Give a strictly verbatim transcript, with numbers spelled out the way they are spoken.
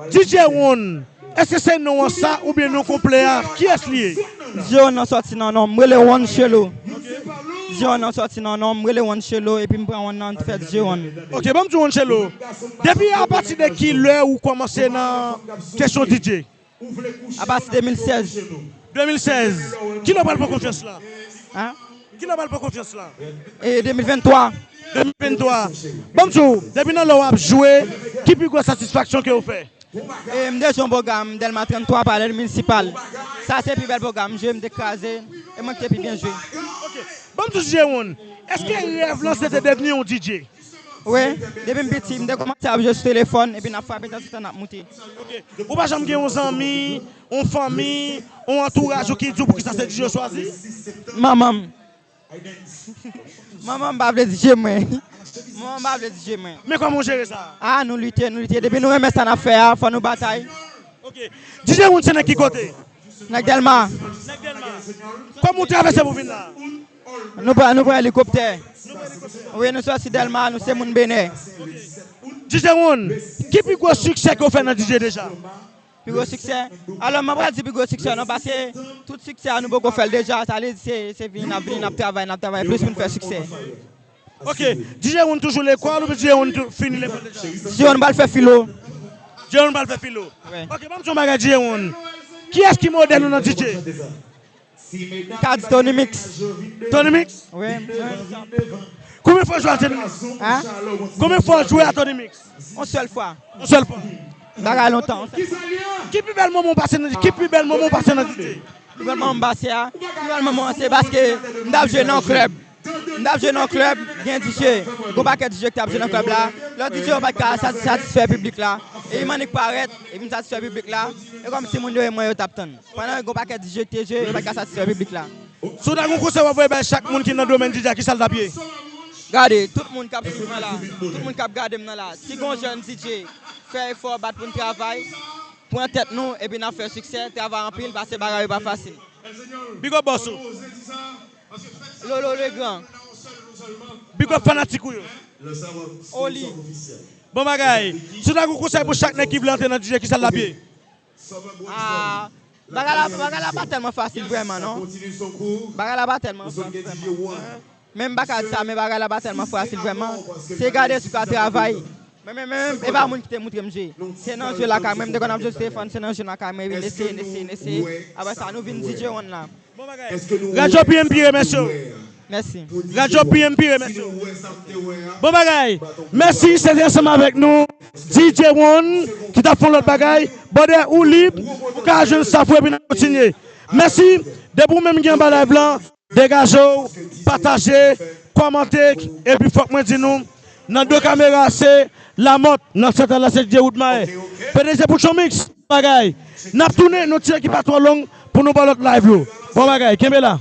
D J One, èske se non an sa oubyen non konplè a? Kiyès li ye? D J One nan sòti nan non m, m rele One Chelo. D J One nan sòti nan non m, m rele One Chelo, epi m pran One nan, m fè D J One. Ok, ban m di w, One Chelo. Depi apati de ki lè ou kòmanse nan kesyon D J? Apati de mil sèz. De mil sèz. Kilè w pral pran konfyans la? Hein? Kilè w pral pran konfyans la? E de mil venntwa. De mil venntwa. Ban m di w, depi nan lè w ap jwe, ki pi gwo satisfaksyon ke w fè? E m te jwe yon pwogram Dèlma trannntwa, palè minisipal. Sa se pi bèl pwogram m jwe, m te kraze, e mwen ki te pi byen jwe. Ok. Ban m di w, D J One, èske rèv lan se te devni yon D J? Wi, depi m piti, m te kòmanse ap jwe sou telefòn, epi n ap frape tanzantan n ap moute. Ok. Ou pa janm gen yon zanmi, yon fanmi, yon antouraj ou ki di w poukisa se D J yo chwazi? Manman m. Manman m pa vle D J mwen. Manman m pa vle D J mwen. Men kòman w jere sa? Ah, nou lite, nou lite. Depi nou renmen sa n ap fè a, fò nou batay. Ok. D J One se nèg ki kote? Nèg Dèlma. Nèg Dèlma. Kòman w travèse pou vin la? Nou pran, nou pran elikoptè. Wi, nou sòti Dèlma, nou se moun Benè. D J One, ki pi gwo siksè ke w fè nan D J deja? Pi gwo siksè? Alò, mwen pral di pi gwo siksè non, paske tout siksè a nou poko fè l deja, sa vle di se, se vini n ap vini, n ap travay, n ap travay plis pou n fè siksè. Ok, D J One toujou lekòl oubyen D J One tou-, fini lekòl deja? D J One pral fè filo. D J One pral fè filo. Wi. Ok, ban m di yon bagay, D J One. Kiyès ki modèl ou nan D J? Ka di Tony Mix. Tony Mix? Wi. Konbyen fwa w jwe a Tony Mix? Hein? Konbyen fwa w jwe a Tony Mix? Yon sèl fwa. Yon sèl fwa. Bagay lontan. Ki pi bèl moman w pase nan, ki pi bèl moman w pase nan D J? Pi bèl moman m pase a, pi bèl moman an se paske m t ap jwe nan klèb. M t ap jwe nan klèb, gen D J, gon pakèt D J ki t ap jwe nan klèb la. Lòt D J yo pa t ka sa-, satisfè piblik la. E Imanik parèt, e vin satisfè piblik la. E kòmsi moun yo e mwen yo t ap tann. Pandan gon pakèt D J ki te jwe, yo pa t ka satisfè piblik la. Si w ta gon konsèy w ap voye bay chak moun ki nan domèn D J a, kisa l t ap ye? Gade, tout moun k ap swiv mwen la, tout moun k ap gade m nan la, si gon jèn D J, fè efò, bat pou n travay, pran tèt nou, epi n ap fè siksè, travay anpil, paske bagay yo pa fasil. Big up bòs ou. Lolo Legrand. Big up fanatik ou yo. Oli. Bon bagay. Si w ta gon konsèy pou chak nèg ki vle antre nan D J, kisa l ap ye? Ah, bagay la, bagay la pa tèlman fasil vrèman, non. Bagay la pa tèlman fasil vrèman. Men m pa ka di sa, men bagay la pa tèlman fasil vrèman. Se gade si w ka travay. Men, men, men, men, e pa moun ki te moutre m jwe. Se nan jwe lakay mwen, m te konn ap jwe sou telefòn, se nan jwe lakay mwen, epi n eseye, n eseye, n eseye. Apre sa, nou vin D J One la. Radyo P M P remèsye w. Mèsi. Radyo P M P remèsye w. Bon bagay. Mèsi, se te ansanm avèk nou D J One ki t ap fè yon lòt bagay. Brother, ou lib, ou ka jwenn staff ou epi n ap kontinye. Mèsi. Depi w menm ki anba live lan, degaje w, pataje, kòmante, epi fòk mwen di nou, nan do kamera se Lamòt, nan Santa Ana, se D J Wood Mahe. P D G Pouchon Mix, bagay. N ap tounen, nou tire ki pa twò long pou nou ba lòt live yo. Bon bagay, kenbe la.